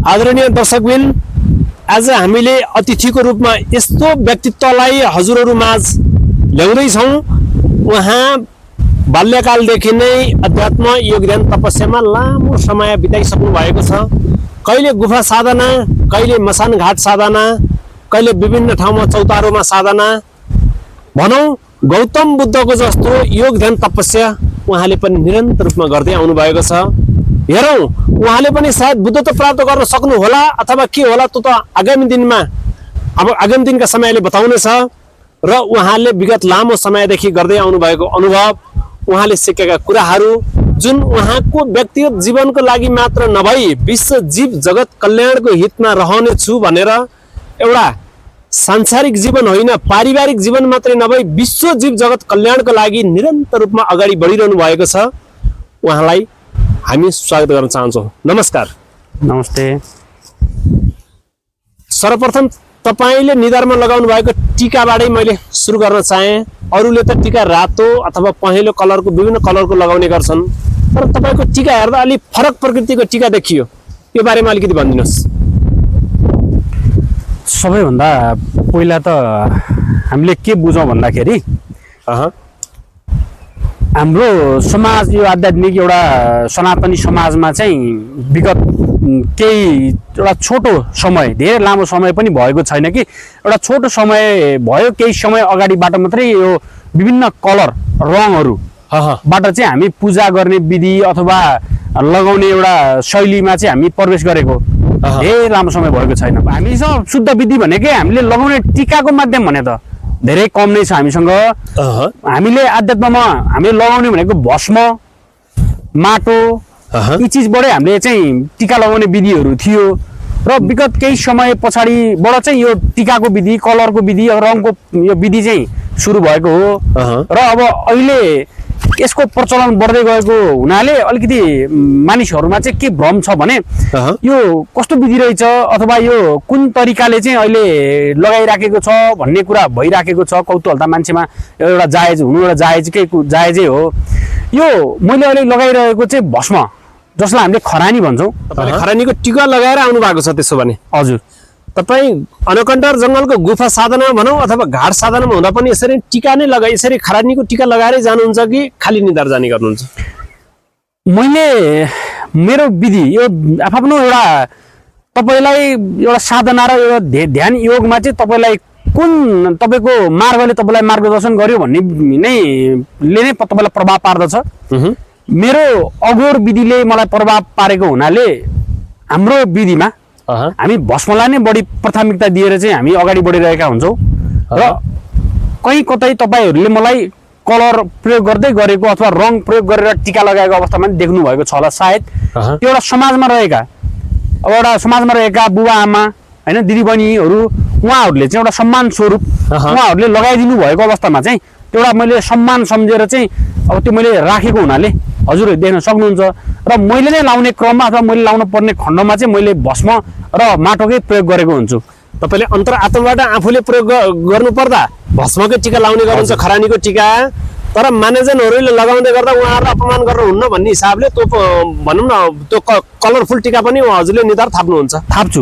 आदरणीय दर्शकबिन, आज हामीले अतिथिको रूपमा यस्तो व्यक्तित्वलाई हजुरहरू माझ ल्याउँदैछौँ। उहाँ बाल्यकालदेखि नै अध्यात्म योग ध्यान तपस्यामा लामो समय बिताइसक्नु भएको छ। कहिले गुफा साधना, कहिले मसान घाट साधना, कहिले विभिन्न ठाउँमा चौतारोमा साधना, भनौँ गौतम बुद्धको जस्तो योग ध्यान तपस्या उहाँले पनि निरन्तर रूपमा गर्दै आउनु भएको छ। हेरौँ, उहाँले पनि सायद बुद्धत्व प्राप्त गर्न सक्नु होला अथवा के होला, त्यो त आगामी दिनमा आगामी दिनका समयले बताउनेछ। र उहाँले विगत लामो समयदेखि गर्दै आउनु भएको अनुभव, उहाँले सिकेका कुराहरू जुन उहाँको व्यक्तिगत जीवनको लागि मात्र नभई विश्व जीव जगत कल्याणको हितमा रहनेछु भनेर एउटा सांसारिक जीवन होइन, पारिवारिक जीवन मात्रै नभई विश्व जीव जगत कल्याणको लागि निरन्तर रूपमा अगाडि बढिरहनु भएको छ। उहाँलाई हामी स्वागत गर्न चाहन्छौँ। नमस्कार। नमस्ते। सर्वप्रथम तपाईँले निधारमा लगाउनु भएको टिकाबाटै मैले सुरु गर्न चाहेँ। अरूले त टिका रातो अथवा पहेँलो कलरको विभिन्न कलरको लगाउने गर्छन्, तर तपाईँको टिका हेर्दा अलिक फरक प्रकृतिको टिका देखियो। यो बारेमा अलिकति भनिदिनुहोस्। सबैभन्दा पहिला त हामीले के बुझौँ भन्दाखेरि हाम्रो समाज, यो आध्यात्मिक एउटा सनातनी समाजमा चाहिँ विगत केही एउटा छोटो समय, धेरै लामो समय पनि भएको छैन कि एउटा छोटो समय भयो, केही समय अगाडिबाट मात्रै यो विभिन्न कलर रङहरूबाट चाहिँ हामी पूजा गर्ने विधि अथवा लगाउने एउटा शैलीमा चाहिँ हामी प्रवेश गरेको धेरै लामो समय भएको छैन। हामीसँग शुद्ध विधि भनेकै हामीले लगाउने टिकाको माध्यम भने त धेरै कम नै छ हामीसँग। हामीले आध्यात्ममा हामीले लगाउने भनेको भस्म, माटो, यी चिजबाटै हामीले चाहिँ टिका लगाउने विधिहरू थियो। र विगत केही समय पछाडिबाट चाहिँ यो टिकाको विधि, कलरको विधि, रङको यो विधि चाहिँ सुरु भएको हो। र अब अहिले यसको प्रचलन बढ्दै गएको हुनाले अलिकति मानिसहरूमा चाहिँ के भ्रम छ भने यो कस्तो विधि रहेछ अथवा यो कुन तरिकाले चाहिँ अहिले लगाइराखेको छ भन्ने कुरा भइराखेको छ। कौतूहलता मान्छेमा एउटा जायज हुनु, एउटा जायजै हो। यो मैले अहिले लगाइरहेको चाहिँ भस्म, जसलाई हामीले खरानी भन्छौँ। खरानीको टिका लगाएर आउनु भएको छ त्यसो भने? हजुर। तपाईँ अनकन्टार जङ्गलको गुफा साधना भनौँ अथवा घाट साधनामा हुँदा पनि यसरी टिका नै लगाए, यसरी खरानीको टिका लगाएरै जानुहुन्छ कि खाली निधार जाने गर्नुहुन्छ? मैले मेरो विधि यो आफ्नो एउटा तपाईँलाई एउटा साधना र एउटा ध्यान योगमा चाहिँ तपाईँलाई कुन तपाईँको मार्गले तपाईँलाई मार्गदर्शन गर्यो भन्ने नै तपाईँलाई प्रभाव पार्दछ। मेरो अघोर विधिले मलाई प्रभाव पारेको हुनाले हाम्रो विधिमा हामी भस्मलाई नै बढी प्राथमिकता दिएर चाहिँ हामी अगाडि बढिरहेका हुन्छौँ। र कहीँ कतै तपाईँहरूले मलाई कलर प्रयोग गर्दै गरेको अथवा रङ प्रयोग गरेर टिका लगाएको अवस्थामा देख्नु भएको छ होला सायद। त्यो एउटा समाजमा रहेका बुबा आमा होइन, दिदीबहिनीहरू, उहाँहरूले चाहिँ एउटा सम्मान स्वरूप उहाँहरूले लगाइदिनु भएको अवस्थामा चाहिँ एउटा मैले सम्मान सम्झेर चाहिँ अब त्यो मैले राखेको हुनाले हजुरहरूले देख्न सक्नुहुन्छ। र मैले नै लाउने क्रममा अथवा मैले लाउनु पर्ने खण्डमा चाहिँ मैले भस्म र माटोकै प्रयोग गरेको हुन्छु। तपाईँले अन्तरात्माबाट आफूले प्रयोग गर्नु पर्दा भस्मकै टिका लाउने गर्नुहुन्छ, खरानीको टिका। तर मानिसजनहरूले लगाउँदै गर्दा उहाँहरूलाई अपमान गर्नुहुन्न भन्ने हिसाबले त्यो भनौँ न त्यो कलरफुल टिका पनि हजुरले निधार थाप्नुहुन्छ? थाप्छु।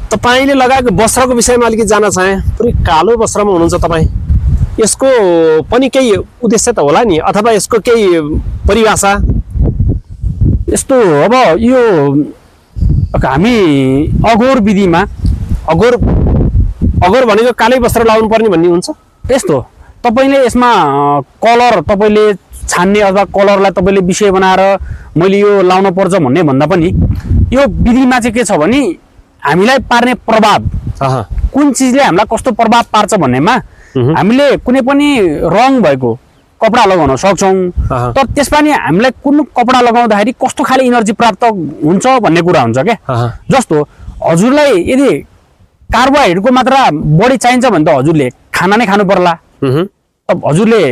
तपाईँले लगाएको वस्त्रको विषयमा अलिकति जान्न चाहेँ। पुरै कालो वस्त्रमा हुनुहुन्छ तपाईँ, यसको पनि केही उद्देश्य त होला नि अथवा यसको केही परिभाषा? यस्तो अब यो हामी अघोर विधिमा, अघोर भनेको कालै वस्त्र लाउनु पर्ने भन्ने हुन्छ? यस्तो तपाईँले यसमा कलर तपाईँले छान्ने अथवा कलरलाई तपाईँले विषय बनाएर मैले यो लाउनु पर्छ भन्ने भन्दा पनि यो विधिमा चाहिँ के छ भने हामीलाई पार्ने प्रभाव, कुन चिजले हामीलाई कस्तो प्रभाव पार्छ भन्नेमा हामीले कुनै पनि रङ भएको कपडा लगाउन सक्छौँ। तर त्यसमा नि हामीलाई कुन कपडा लगाउँदाखेरि कस्तो खाले इनर्जी प्राप्त हुन्छ भन्ने कुरा हुन्छ क्या। जस्तो हजुरलाई यदि कार्बोहाइड्रेटको मात्रा बढी चाहिन्छ भने त हजुरले खाना नै खानु पर्ला। अब हजुरले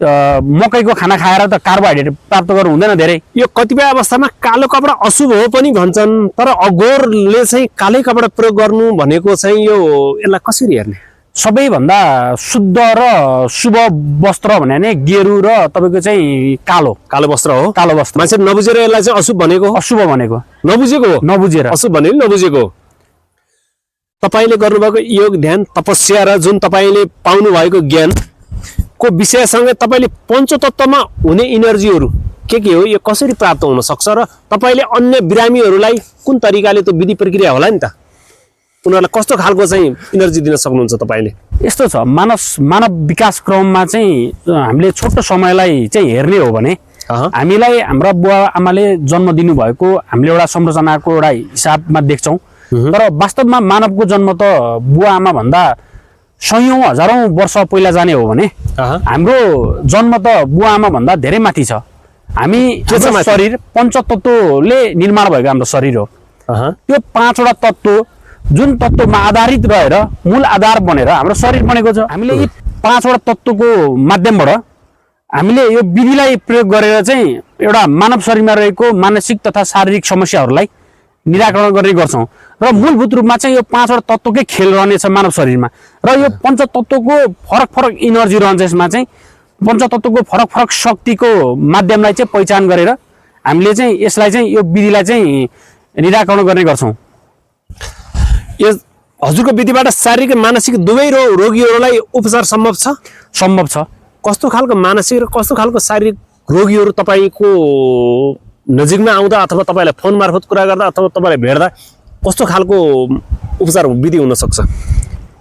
मकैको खाना खाएर त कार्बोहाइड्रेट प्राप्त गर्नु हुँदैन धेरै। यो कतिपय अवस्थामा कालो कपडा अशुभ हो पनि भन्छन्, तर अघोरले चाहिँ कालै कपडा प्रयोग गर्नु भनेको चाहिँ यो यसलाई कसरी हेर्ने? सबैभन्दा शुद्ध र शुभ वस्त्र भने नै गेरु र तपाईँको चाहिँ कालो वस्त्र हो। कालो वस्त्र मान्छे नबुझेर यसलाई चाहिँ अशुभ भनेको हो। अशुभ भनेको नबुझेको हो। नबुझेर अशुभ भनेको नबुझेको हो। तपाईले गर्नुभएको योग ध्यान तपस्या र जुन तपाईले पाउनु भएको ज्ञानको विषयसँग तपाईले पञ्चतत्वमा हुने इनर्जीहरू के हो, यो कसरी प्राप्त हुन सक्छ र तपाईले अन्य बिरामीहरूलाई कुन तरिकाले त्यो विधि प्रक्रिया होला नि त, उनीहरूलाई कस्तो खालको चाहिँ इनर्जी दिन सक्नुहुन्छ तपाईले? यस्तो छ, मानव विकास क्रममा चाहिँ हामीले छोटो समयलाई चाहिँ हेर्ने हो भने हामीलाई हाम्रा बुवा आमाले जन्म दिनुभएको हामीले एउटा संरचनाको एउटा हिसाबमा देख्छौँ। तर वास्तवमा मानवको जन्म त बुवा आमा भन्दा सयौं हजारौं वर्ष पहिला जाने हो भने हाम्रो जन्म त बुवा आमा भन्दा धेरै माथि छ। हामी शरीर पञ्चतत्वले निर्माण भएको हाम्रो शरीर हो। त्यो 5 वटा तत्व जुन तत्वमा आधारित रहेर मूल आधार बनेर हाम्रो शरीर बनेको छ। हामीले यी 5 वटा तत्वको माध्यमबाट हामीले यो विधिलाई प्रयोग गरेर चाहिँ एउटा मानव शरीरमा रहेको मानसिक तथा शारीरिक समस्याहरूलाई निराकरण गर्ने गर्छौं र मूलभूत रूपमा चाहिँ यो 5 वटा तत्वकै खेल रहनेछ मानव शरीरमा र यो पञ्चतत्वको फरक इनर्जी रहन्छ। यसमा चाहिँ पञ्चतत्वको फरक शक्तिको माध्यमलाई चाहिँ पहिचान गरेर हामीले चाहिँ यसलाई चाहिँ यो विधिलाई चाहिँ निराकरण गर्ने गर्छौं। यो हजुरको विधिबाट शारीरिक र मानसिक दुवै रोगीहरूलाई उपचार सम्भव छ? सम्भव छ। कस्तो खालको मानसिक र कस्तो खालको शारीरिक रोगीहरू तपाईको नजिकमा आउँदा अथवा तपाईलाई फोन मार्फत कुरा गर्दा अथवा तपाईलाई भेट्दा कस्तो खालको उपचार विधि हुन सक्छ?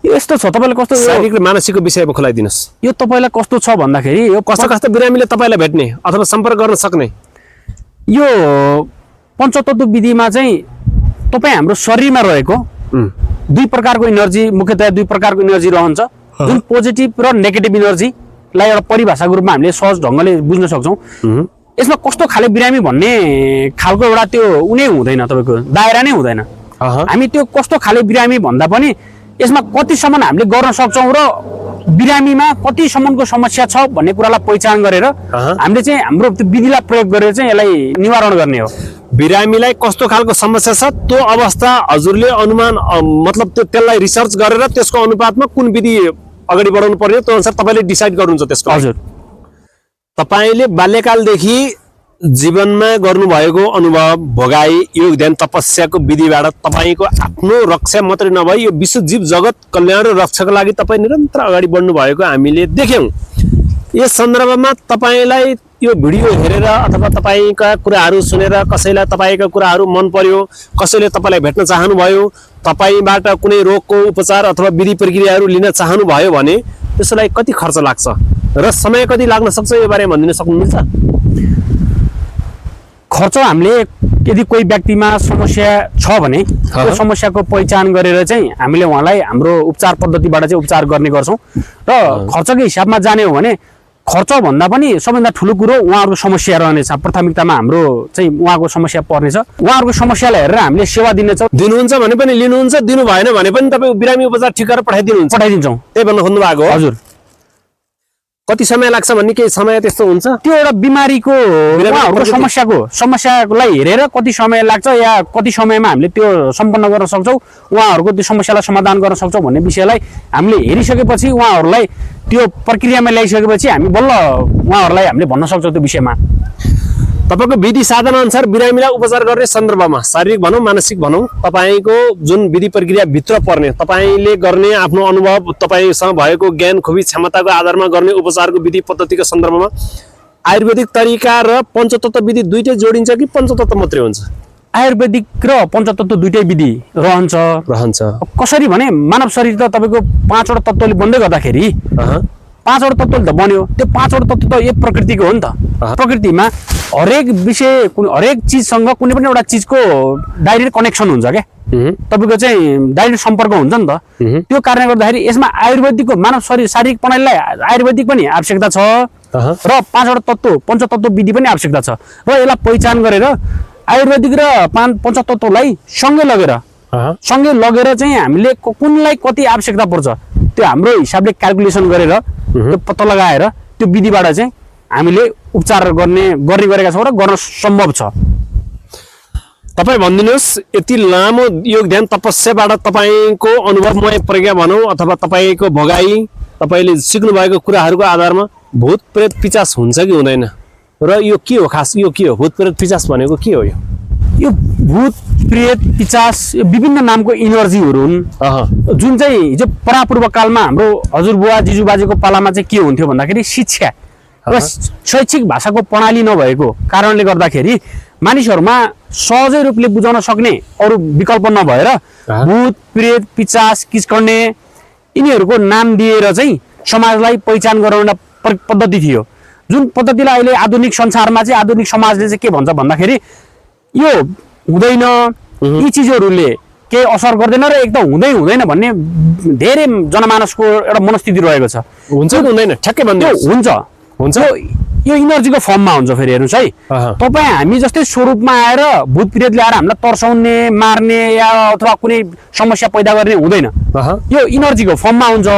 यस्तो छ, तपाईले कस्तो शारीरिक र मानसिकको विषयमा खुलाइदिनुस्। यो तपाईलाई कस्तो छ भन्दाखेरि यो कस्तो बिरामीले तपाईलाई भेट्ने अथवा सम्पर्क गर्न सक्ने? यो पञ्चतत्व विधिमा चाहिँ तपाई हाम्रो शरीरमा रहेको दुई प्रकारको इनर्जी, मुख्यतया दुई प्रकारको इनर्जी रहन्छ, जुन पोजिटिभ र नेगेटिभ इनर्जीलाई एउटा परिभाषाको रूपमा हामीले सहज ढङ्गले बुझ्न सक्छौं। यसमा कस्तो खाले बिरामी भन्ने खालको एउटा त्यो उनी हुँदैन, तपाईको दायरा नै हुँदैन। हामी त्यो कस्तो खाले बिरामी भन्दा पनि यसमा कतिसम्म हामीले गर्न सक्छौं र बिरामीमा कतिसम्मको समस्या छ भन्ने कुरालाई पहिचान गरेर हामीले चाहिँ हाम्रो त्यो विधिलाई प्रयोग गरेर चाहिँ यसलाई निवारण गर्ने हो। बिरामीलाई कस्तो खालको समस्या छ त्यो अवस्था हजुरले अनुमान मतलब त्यसलाई रिसर्च गरेर त्यसको अनुपातमा कुन विधि अगाडि बढाउनु पर्ने त्यो अनुसार तपाईले डिसाइड गर्नुहुन्छ त्यसको? हजुर। तपाईले बाल्यकालदेखि जीवनमा गर्नुभएको अनुभव भोगाई योग ध्यान तपस्याको विधिबाट तपाईको आफ्नो रक्षा मात्रै नभई यो विश्व जीव जगत कल्याण र रक्षाको लागि तपाई निरन्तर अगाडि बढ्नु भएको हामीले देख्यौं। यस सन्दर्भमा तपाईलाई यो भिडियो हेरेर अथवा तपाईका कुराहरू सुनेर कसैलाई तपाईका कुराहरू मन पर्यो, कसैले तपाईलाई भेट्न चाहनुभयो, तपाईबाट कुनै रोगको उपचार अथवा विधि प्रक्रियाहरू लिन चाहनुभयो भने त्यसलाई कति खर्च लाग्छ र समय कति लाग्न सक्छ यो बारेमा भनिदिन सक्नुहुन्छ? खर्च हामीले यदि कोही व्यक्तिमा समस्या छ भने त्यो समस्याको पहिचान गरेर चाहिँ हामीले उहाँलाई हाम्रो उपचार पद्धतिबाट चाहिँ उपचार गर्ने गर्छौं र खर्चको हिसाबमा जाने हो भने खर्च भन्दा पनि सबैभन्दा ठुलो कुरो उहाँहरूको समस्या रहनेछ। प्राथमिकतामा हाम्रो चाहिँ उहाँको समस्या पर्नेछ। उहाँहरूको समस्यालाई हेरेर हामीले सेवा दिनेछौँ। दिनुहुन्छ भने पनि लिनुहुन्छ, दिनु भएन भने पनि तपाईँ बिरामी उपचार ठिक गरेर पठाइदिन्छौँ। त्यही भन्न खोज्नु भएको हो? हजुर। कति समय लाग्छ भन्ने केही समय त्यस्तो हुन्छ? त्यो एउटा बिमारीको उहाँहरूको समस्यालाई हेरेर कति समय लाग्छ या कति समयमा हामीले त्यो सम्पन्न गर्न सक्छौँ, उहाँहरूको त्यो समस्यालाई समाधान गर्न सक्छौँ भन्ने विषयलाई हामीले हेरिसकेपछि उहाँहरूलाई त्यो प्रक्रियामा ल्याइसकेपछि हामी बल्ल उहाँहरूलाई हामीले भन्न सक्छौँ त्यो विषयमा। तपाईको विधि साधन अनुसार बिरामीलाई उपचार गर्ने सन्दर्भमा शारीरिक भनौं मानसिक भनौं तपाईको जुन विधि प्रक्रिया भित्र पर्ने तपाईले गर्ने आफ्नो अनुभव तपाईसँग भएको ज्ञान खुबी क्षमताको आधारमा गर्ने उपचारको विधि पद्धतिको सन्दर्भमा आयुर्वेदिक तरिका र पञ्चतत्व विधि दुईटै जोडिन्छ कि पञ्चतत्व मात्रै हुन्छ? आयुर्वेदिक र पञ्चतत्व दुईटै विधि रहन्छ। कसरी भने मानव शरीर त तपाईको 5 वटा तत्त्वले बन्दै गर्दाखेरि 5 वटा तत्त्वले त बन्यो। त्यो 5 वटा तत्त्व त एक प्रकृतिको हो नि त। प्रकृतिमा हरेक विषय हरेक चिजसँग कुनै पनि एउटा चिजको डाइरेक्ट कनेक्सन हुन्छ क्या, तपाईको चाहिँ डाइरेक्ट सम्पर्क हुन्छ नि त। त्यो कारणले गर्दाखेरि यसमा आयुर्वेदिकको मानव शरीर शारीरिक प्रणालीलाई आयुर्वेदिक पनि आवश्यकता छ र 5 वटा तत्त्व पञ्चतत्व विधि पनि आवश्यकता छ र यसलाई पहिचान गरेर आयुर्वेदिक र पञ्चतत्वलाई सँगै लगेर चाहिँ हामीले कुनलाई कति आवश्यकता पर्छ त्यो हाम्रो हिसाबले क्याल्कुलेसन गरेर त्यो पत्ता लगाएर त्यो विधिबाट चाहिँ हामीले उपचार गर्ने गरेका छौँ र गर्न सम्भव छ। तपाईँ भनिदिनुहोस् यति लामो योगदान तपस्याबाट तपाईँको अनुभवमय प्रज्ञा भनौँ अथवा तपाईँको भोगाई तपाईँले सिक्नु भएको कुराहरूको आधारमा भूत प्रेत पिचास हुन्छ कि हुँदैन र यो के हो खास यो के हो भूत प्रेत पिचास भनेको के हो यो भूत प्रेत पिचास विभिन्न नामको इनर्जीहरू हुन् जुन चाहिँ हिजो परापूर्व कालमा हाम्रो हजुरबुवा जिजुबाजेको पालामा चाहिँ के हुन्थ्यो भन्दाखेरि शिक्षा र शैक्षिक भाषाको प्रणाली नभएको कारणले गर्दाखेरि मानिसहरूमा सहजै रूपले बुझाउन सक्ने अरू विकल्प नभएर भूत प्रेत पिचास किचकर्ने यिनीहरूको नाम दिएर चाहिँ समाजलाई पहिचान गराउने पद्धति थियो जुन पद्धतिलाई अहिले आधुनिक संसारमा चाहिँ आधुनिक समाजले चाहिँ के भन्छ भन्दाखेरि यो हुँदैन यी चिजहरूले केही असर गर्दैन र एकदम हुँदैन भन्ने धेरै जनमानसको एउटा मनस्थिति रहेको छ हुन्छ कि हुँदैन ठ्याक्कै भन्दै हुन्छ यो इनर्जीको फर्ममा हुन्छ फेरि हेर्नुहोस् है तपाईँ हामी जस्तै स्वरूपमा आएर भूत प्रेत ल्याएर हामीलाई तर्साउने मार्ने या अथवा कुनै समस्या पैदा गर्ने हुँदैन यो इनर्जीको फर्ममा हुन्छ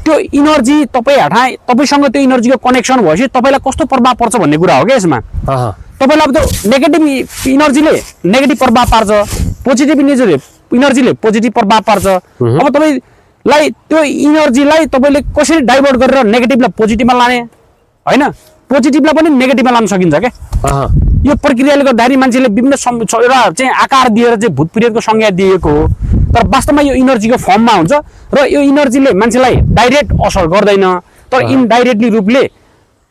त्यो इनर्जी तपाईँसँग त्यो इनर्जीको कनेक्सन भएपछि तपाईँलाई कस्तो प्रभाव पर्छ भन्ने कुरा हो क्या यसमा तपाईँलाई अब त्यो नेगेटिभ इनर्जीले नेगेटिभ प्रभाव पार्छ पोजिटिभ इनर्जीले पोजिटिभ प्रभाव पार्छ अब तपाईँलाई त्यो इनर्जीलाई तपाईँले कसरी डाइभर्ट गरेर नेगेटिभलाई पोजिटिभमा लाने होइन पोजिटिभलाई पनि नेगेटिभमा लान सकिन्छ क्या यो प्रक्रियाले गर्दाखेरि मान्छेले विभिन्न एउटा चाहिँ आकार दिएर चाहिँ भूत प्रेतको संज्ञा दिएको हो तर वास्तवमा यो इनर्जीको फर्ममा हुन्छ र यो इनर्जीले मान्छेलाई डाइरेक्ट असर गर्दैन तर इनडाइरेक्टली रूपले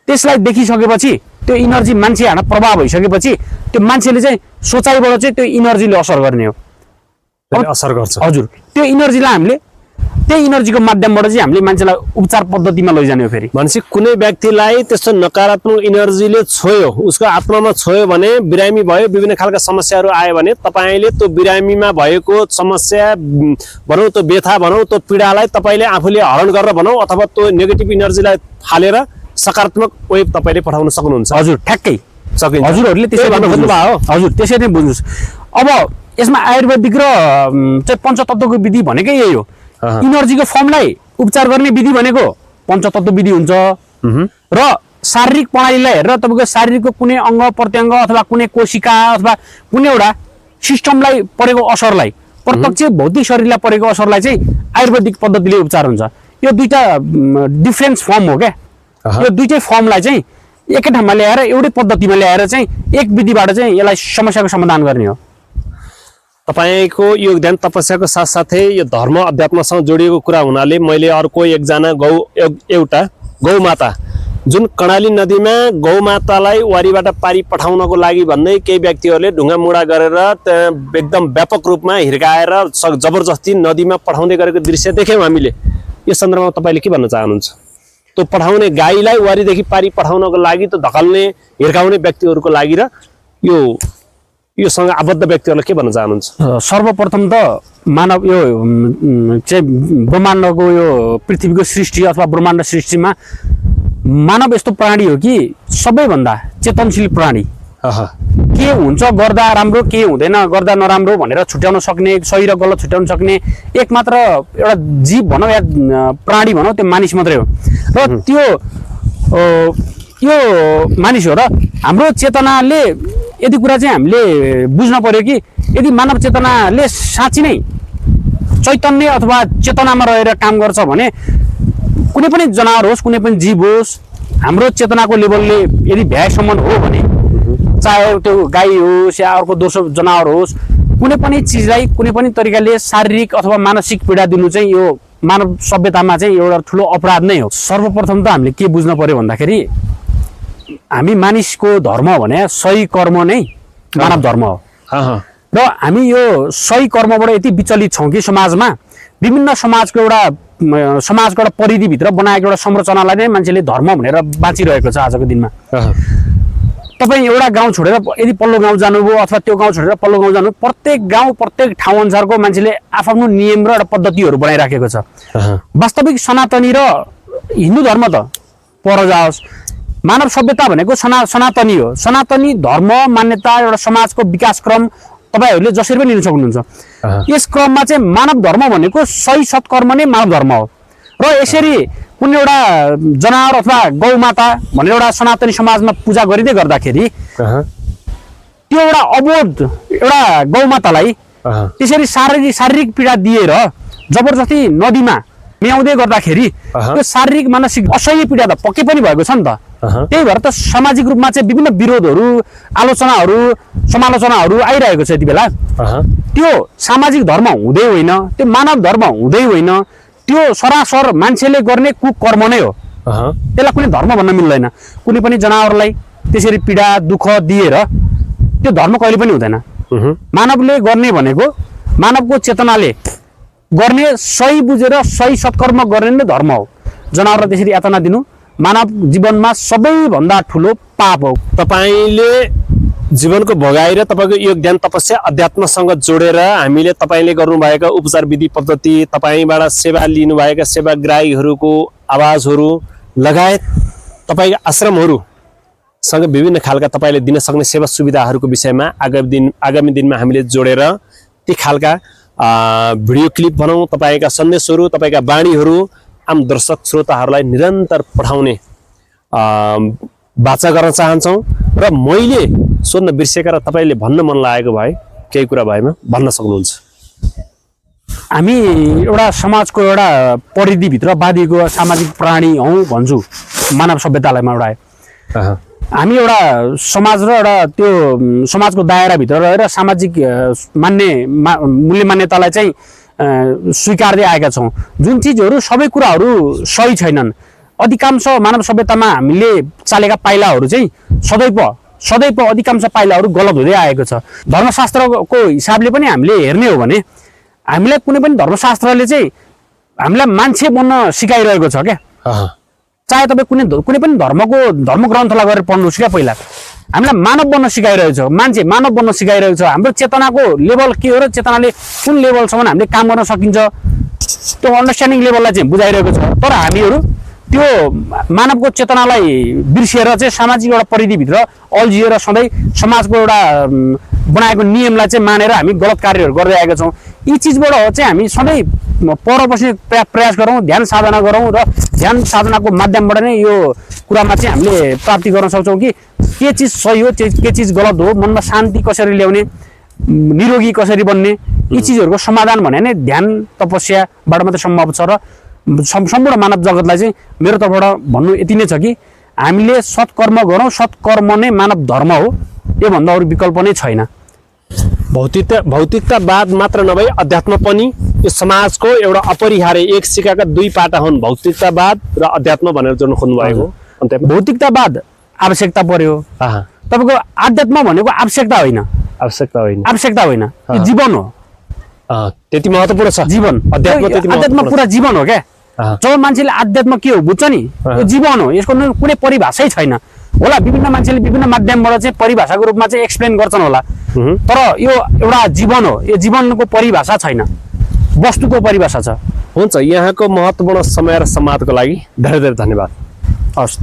त्यसलाई देखिसकेपछि त्यो इनर्जी मान्छे हान प्रभाव भइसकेपछि त्यो मान्छेले चाहिँ सोचाइबाट चाहिँ त्यो इनर्जीले असर गर्ने हो असर गर्छ हजुर त्यो इनर्जीलाई हामीले त्यही इनर्जीको माध्यमबाट चाहिँ हामीले मान्छेलाई उपचार पद्धतिमा लैजाने हो फेरि भनेपछि कुनै व्यक्तिलाई त्यस्तो नकारात्मक इनर्जीले छोयो उसको आत्मामा छोयो भने बिरामी भयो विभिन्न खालका समस्याहरू आयो भने तपाईँले त्यो बिरामीमा भएको समस्या भनौँ त्यो व्यथा भनौँ त्यो पीडालाई तपाईँले आफूले हरण गरेर भनौँ अथवा त्यो नेगेटिभ इनर्जीलाई फालेर सकारात्मक वेभ तपाईँले पठाउन सक्नुहुन्छ हजुर ठ्याक्कै सकिन्छ हजुरहरूले त्यसै गर्नु खोज्नुभयो हजुर त्यसरी नै बुझ्नुहोस् अब यसमा आयुर्वेदिक र चाहिँ पञ्चतत्त्वको विधि भनेकै यही हो इनर्जीको फर्मलाई उपचार गर्ने विधि भनेको पञ्चतत्त्व विधि हुन्छ र शारीरिक प्रणालीलाई हेरेर तपाईँको शारीरिकको कुनै अङ्ग प्रत्यङ्ग अथवा कुनै कोशिका अथवा कुनै एउटा सिस्टमलाई परेको असरलाई प्रत्यक्ष भौतिक शरीरलाई परेको असरलाई चाहिँ आयुर्वेदिक पद्धतिले उपचार हुन्छ यो दुईटा डिफ्रेन्स फर्म हो क्या यो दुईटै फर्मलाई चाहिँ एकै ठाउँमा ल्याएर एउटै पद्धतिमा ल्याएर चाहिँ एक विधिबाट चाहिँ यसलाई समस्याको समाधान गर्ने हो तपाईको योगदान तपस्याको साथसाथै यो धर्म अध्यात्मसँग जोडिएको कुरा हुनाले मैले अर्को एकजना एउटा गौमाता जुन कर्णाली नदीमा गौमातालाई वारीबाट पारी पठाउनको लागि भन्दै केही व्यक्तिहरूले ढुङ्गा मुढा गरेर एकदम व्यापक रूपमा हिर्काएर जबरजस्ती नदीमा पठाउँदै गरेको दृश्य देख्यौँ हामीले यो सन्दर्भमा तपाईँले के भन्न चाहनुहुन्छ त्यो पठाउने गाईलाई वारीदेखि पारी पठाउनको लागि त्यो धकाल्ने हिर्काउने व्यक्तिहरूको लागि र योसँग आबद्ध व्यक्तिहरूलाई के भन्न चाहनुहुन्छ सर्वप्रथम त मानव यो चाहिँ ब्रह्माण्डको यो पृथ्वीको सृष्टि अथवा ब्रह्माण्ड सृष्टिमा मानव यस्तो प्राणी हो कि सबैभन्दा चेतनशील प्राणी के हुन्छ गर्दा राम्रो के हुँदैन गर्दा नराम्रो भनेर छुट्याउन सक्ने सही र गलत छुट्याउन सक्ने एकमात्र एउटा जीव भनौँ या प्राणी भनौँ त्यो मानिस मात्रै हो र त्यो यो मानिस हो र हाम्रो चेतनाले यदि कुरा चाहिँ हामीले बुझ्न पर्यो कि यदि मानव चेतनाले साँच्ची नै चैतन्य अथवा चेतनामा रहेर काम गर्छ भने कुनै पनि जनावर होस् कुनै पनि जीव होस् हाम्रो चेतनाको लेभलले यदि भ्याएसम्म हो भने चाहे त्यो गाई होस् या अर्को दोस्रो जनावर होस् कुनै पनि चिजलाई कुनै पनि तरिकाले शारीरिक अथवा मानसिक पीडा दिनु चाहिँ यो मानव सभ्यतामा चाहिँ एउटा ठुलो अपराध नै हो सर्वप्रथम त हामीले के बुझ्न पर्यो भन्दाखेरि हामी मानिसको धर्म भने सही कर्म नै मानव धर्म हो र हामी यो सही कर्मबाट यति विचलित छौँ कि समाजमा विभिन्न समाजको एउटा परिधिभित्र बनाएको एउटा संरचनालाई नै मान्छेले धर्म भनेर बाँचिरहेको छ आजको दिनमा तपाईँ एउटा गाउँ छोडेर यदि पल्लो गाउँ जानुभयो अथवा त्यो गाउँ छोडेर पल्लो गाउँ जानु प्रत्येक गाउँ प्रत्येक ठाउँ अनुसारको मान्छेले आफ्नो नियम र एउटा पद्धतिहरू बनाइराखेको छ वास्तविक सनातनी र हिन्दू धर्म त पर जाओस् मानव सभ्यता भनेको सनातनी हो सनातनी धर्म मान्यता एउटा समाजको विकास क्रम तपाईँहरूले जसरी पनि लिन सक्नुहुन्छ यस क्रममा चाहिँ मानव धर्म भनेको सही सत्कर्म नै मानव धर्म हो र यसरी कुनै एउटा जनावर अथवा गौमाता भनेर एउटा सनातनी समाजमा पूजा गरिँदै गर्दाखेरि त्यो एउटा अबोध एउटा गौमातालाई अहँ, त्यसरी शारीरिक पीडा दिएर जबरजस्ती नदीमा म्याउँदै गर्दाखेरि अहँ। त्यो शारीरिक मानसिक असह्य पीडा त पक्कै पनि भएको छ नि त। अहँ। त्यही भएर त सामाजिक रूपमा चाहिँ विभिन्न विरोधहरू आलोचनाहरू समालोचनाहरू आइरहेको छ यति बेला। अहँ, त्यो सामाजिक धर्म हुँदै होइन, त्यो मानव धर्म हुँदै होइन, त्यो सरासर मान्छेले गर्ने कुकर्म नै हो। अहँ, त्यसलाई कुनै धर्म भन्न मिल्दैन। कुनै पनि जनावरलाई त्यसरी पीडा दुःख दिएर त्यो धर्म कहिले पनि हुँदैन। उहुँ, मानवले गर्ने भनेको मानवको चेतनाले गर्ने सही बुझेर सही सत्कर्म गर्ने नै धर्म हो। जनावरलाई त्यसरी यातना दिनु मानव जीवनमा सबैभन्दा ठुलो पाप हो। तपाईँले जीवनको भोगाएर तपाईँको योगदान तपस्या अध्यात्मसँग जोडेर हामीले तपाईँले गर्नुभएका उपचार विधि पद्धति, तपाईँबाट सेवा लिनुभएका सेवाग्राहीहरूको आवाजहरू लगायत तपाईँका आश्रमहरूसँग विभिन्न खालका तपाईँले दिन सक्ने सेवा सुविधाहरूको विषयमा आगामी दिनमा हामीले जोडेर ती खालका भिडियो क्लिप बनाउँ, तपाईँका सन्देशहरू, तपाईँका बाणीहरू आम दर्शक श्रोताहरूलाई निरन्तर पठाउने वाचा गर्न चाहन्छौँ। र मैले सोध्न बिर्सेका र तपाईँले भन्न मन लागेको भए केही कुरा भएमा भन्न सक्नुहुन्छ। हामी एउटा समाजको एउटा परिधिभित्र बाँधिएको सामाजिक प्राणी हौँ भन्छु मानव सभ्यतालाईमा एउटा। अहँ, हामी एउटा समाज र एउटा त्यो समाजको दायराभित्र रहेर सामाजिक मूल्य मान्यतालाई चाहिँ स्वीकार्दै आएका छौँ। जुन चिजहरू सबै कुराहरू सही छैनन्। अधिकांश मानव सभ्यतामा हामीले चालेका पाइलाहरू चाहिँ सदैव अधिकांश पाइलाहरू गलत हुँदै आएको छ। धर्मशास्त्रको हिसाबले पनि हामीले हेर्ने हो भने हामीलाई कुनै पनि धर्मशास्त्रले चाहिँ हामीलाई मान्छे बन्न सिकाइरहेको छ क्या। अहँ, चाहे तपाईँ कुनै पनि धर्मग्रन्थलाई गएर पढ्नुहोस् क्या। पहिला हामीलाई मानव बन्न सिकाइरहेको छ, मान्छे मानव बन्न सिकाइरहेको छ। हाम्रो चेतनाको लेभल के हो र चेतनाले कुन लेभलसम्म हामीले काम गर्न सकिन्छ त्यो अन्डरस्ट्यान्डिङ लेभललाई चाहिँ बुझाइरहेको छ। तर हामीहरू त्यो मानवको चेतनालाई बिर्सिएर चाहिँ सामाजिक एउटा परिधिभित्र अल्झिएर सधैँ समाजको एउटा बनाएको नियमलाई चाहिँ मानेर हामी गलत कार्यहरू गर्दै आएका छौँ। यी चिजबाट चाहिँ हामी सधैँ पर बस्ने प्रयास गरौँ, ध्यान साधना गरौँ र ध्यान साधनाको माध्यमबाट नै यो कुरामा चाहिँ हामीले प्राप्ति गर्न सक्छौँ कि के चिज सही हो, के चिज गलत हो, मनमा शान्ति कसरी ल्याउने, निरोगी कसरी बन्ने। यी चिजहरूको समाधान भने नै ध्यान तपस्याबाट मात्रै सम्भव छ। र सम्पूर्ण मानव जगतलाई चाहिँ मेरो तर्फबाट भन्नु यति नै छ कि हामीले सत्कर्म गरौँ, सत्कर्म नै मानव धर्म हो, योभन्दा अरू विकल्प नै छैन। भौतिकतावाद मात्र नभई अध्यात्म पनि यो समाजको एउटा अपरिहार्य एक सिक्काका दुई पाटा हुन्, भौतिकतावाद र अध्यात्म भनेर जोड्न खोज्नु भएको। भौतिकतावाद आवश्यकता पर्यो, तपाईँको आध्यात्म भनेको आवश्यकता होइन, आवश्यकता होइन, यो जीवन हो। त्यति महत्त्वपूर्ण छ जीवन। अध्यात्म पुरा जीवन हो क्या। जब मान्छेले अध्यात्म के हो बुझ्छ नि, यो जीवन हो, यसको कुनै परिभाषै छैन होला। विभिन्न मान्छेले विभिन्न माध्यमबाट चाहिँ परिभाषाको रूपमा चाहिँ एक्सप्लेन गर्छन् होला, तर यो एउटा जीवन हो। यो जीवनको परिभाषा छैन, वस्तुको परिभाषा छ। हुन्छ, यहाँको महत्त्वपूर्ण समय र संवादको लागि धेरै धेरै धन्यवाद। हस्।